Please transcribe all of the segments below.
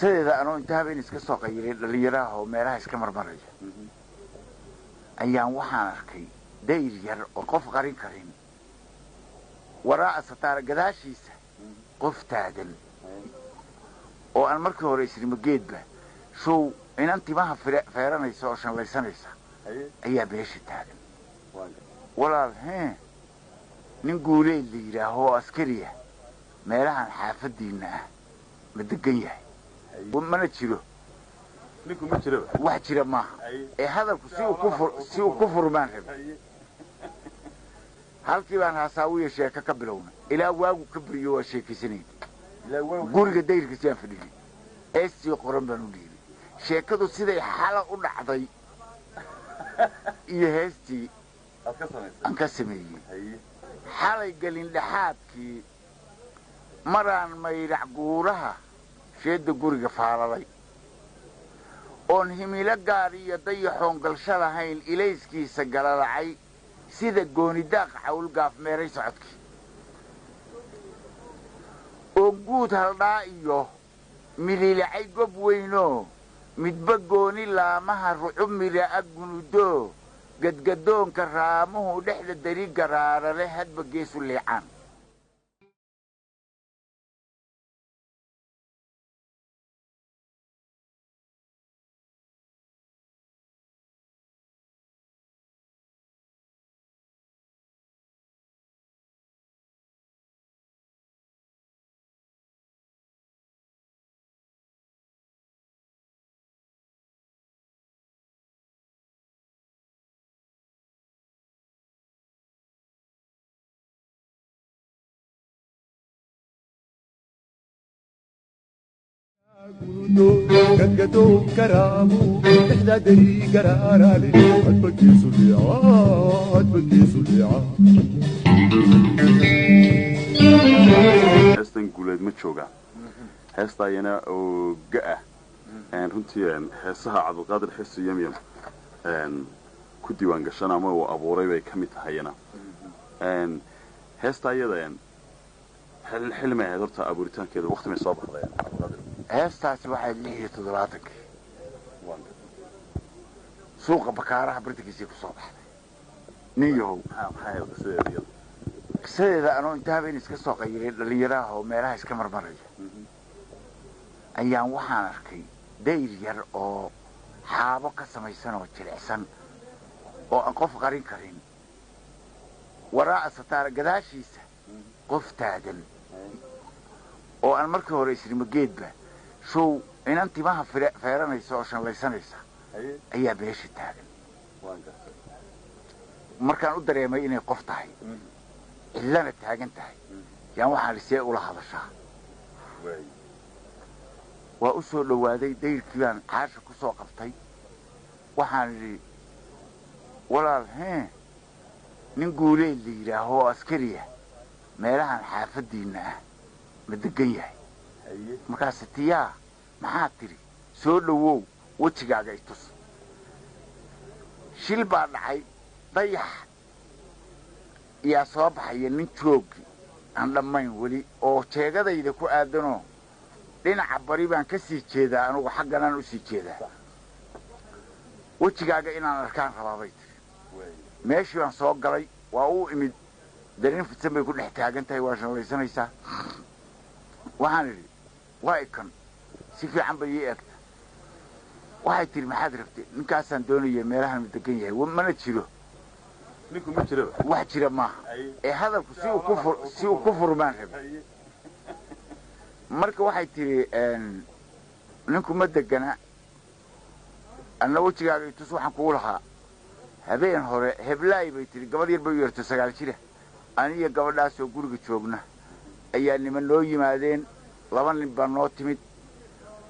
Qisadeeda anoo inta habeen iska soo qayiray dhallinyaraha oo meelaha iska marmaraya ayaan waxaan arkay dayr yar oo qof qarin karin, waraa'a sataara gadaashiisa qof taagan oo aan markii hore isrima geedba show inan timaha feeranaysa oo shanlaysanaysa ayaa beesha taagan. Walaal hee, nin Guuleed la yidhaaho oo askariya meelahan xaafadiinna ah ma degan yahay? Mana jiro. Ninku ma jiraba. Wax jira maaha ee hadalku si uu ku furmaan rabay. Halkii baan haasaawiya sheeko ka bilownay ilaa waagu ka beriyo, waa sheekaysanayna. Guriga dayrkiisaan fadhinay, eestii qoran baan u dhiibay, sheekadu siday xala u dhacday iyo heestii aan ka sameeyey. Xalay gelin dhexaadkii maraan mayrac guuraha sheedda guriga faalalay oon himilo gaar iyo dayaxoon galsho lahayn ilayskiisa galalacay sida goonidaaq cawl gaafmeeray socodkii oon guud haldhaa iyo mililacay gob weynoo midba gooni laamaha rucub mira'a gunudoo gadgadoonka raamuhu dhexda dari garaarale hadba geesu liicaan. Gadgadoon karaamu dhexda dari garaarale hadbagiisu liica, hadbagiisu liica. Heestan Guuleed ma jooga, heesta ayana oo ga-ah runtii heesaha Cabdulqaadir Xirsi Yamyam ku diiwaan gashan ama uu abuuray bay ka mid tahayana. Heesta ayada xilmay ahayd horta abuuritaankeeda, waqti may soo baxday, Cabdulqaadir? Heestaasi waxay 76-kii suuqa Bakaaraha bartankiisii ku soo baxday, nin yahow. Maxay ahayd qisadeeda iyada? Qisadeeda anoo inta habeen iska soo qayiray dhallinyaraha oo meelaha iska marmaraya ayaan waxaan arkay dayr yar oo xaabo ka samaysan oo jilicsan oo aan qof qarin karin, waraa'a sataara gadaashiisa qof taagan oo aan markii hore isrima geedba show inan timaha feeranaysa oo shanlaysanaysa ayaa beesha taagan. Markaan u dareemay inay qof tahay cidlana taagan tahay yaan waxaan see ula hadashaa. Waa u soo dhowaaday, dayrkii baan caasha ku soo qabtay. Waxaan idhi, walaal hee, nin Guuleed la yidhaaho oo askariya meelahan xaafadiinna ah ma degan yahay? Markaase tiyaa, maxaa tidhi? Soo dhowow, wejigaaga i tus. Shil baa dhacay, dayax yaa soo baxaya, nin joogi aan dhammayn weli oo jeegadayda ku aadanoo dhinaca bari baan ka sii jeedaa, anugu xagganaan u sii jeedaa. Wejigaaga inaan arkaan rabaa, bay tiri. Meeshii baan soo galay, waa u imid, darin fidsan bay ku dhex taagan tahay, waa shallaysanaysaa. Waxaan idhi, waa ikan. Si fiican bay ii eegta. Waxay tidhi, maxaad rabtay? Ninkaasaan doonaya meelahan ma degan yahay? Mana jiro. Ninku ma jiraba. Wax jira maaha ee hadalku si uu ku furmaan rabay. Marka waxay tidhi, ninku ma degana, anna wejigaaga itus. Waxaan kugu lahaa habeen hore heblaay, bay tidhi, gabadh yar bay u yeerto 9 jira. Aniyo gabadhaasoo guriga joogna ayaa niman noo yimaadeen, laba nin baa noo timid,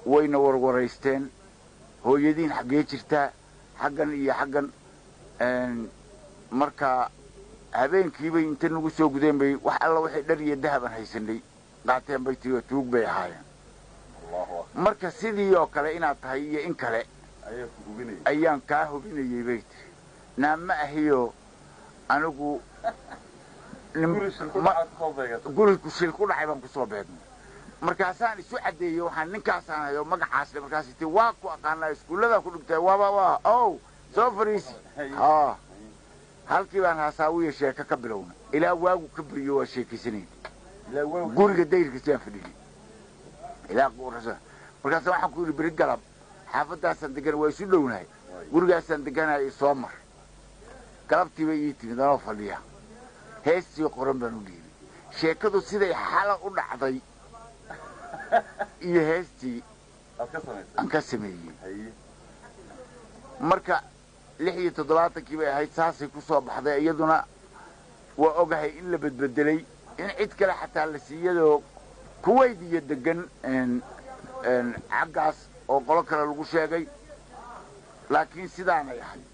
wayna warwaraysteen, hooyadiin xaggee jirtaa, xaggan iyo xaggan. Marka habeenkiibay inta nagu soo gudeen bay wax alla waxay dhar iyo dahab aan haysanay qaateen, bay tiri, oo tuug bay ahaayeen. Marka sidii oo kale inaad tahay iyo in kale ayaan kaa hubinayey, bay tiri. Naa ma ahiyo, anigu guriku shil ku dhacay baan kusoo beegnay. Markaasaan isu caddeeyey, waxaan ninkaasaan hayo magacaas le. Markaas ti waa ku aqaanaa, iskuulladaa ku dhigtay, waaba waa ow soo fariisi. Ha, halkii baan hasaawiya sheeko ka bilownay. Ilaa waagu ka beriyo waa sheekaysanayna. Guriga dayrkiisaan fadhinay ilaa. Markaasa waxaan ku yidhi, beri galab xaafaddaasaan degan, waa isu dhownahay, gurigaasaan deganahay, isoo mar. Galabtii bay ii timid anoo fadhiya. Heestii qoran baan u dhiibay. Sheekadu siday xala u dhacday iyo heestii aan ka sameeyey. Marka 76-kii bay ahayd, saasay ku soo baxday. Iyaduna waa ogahay in la bedbedelay, in cid kale xataa la siiyadoo Kuwait iyo degan xaggaas oo qolo kale lagu sheegay, laakiin sidaanay ahayd.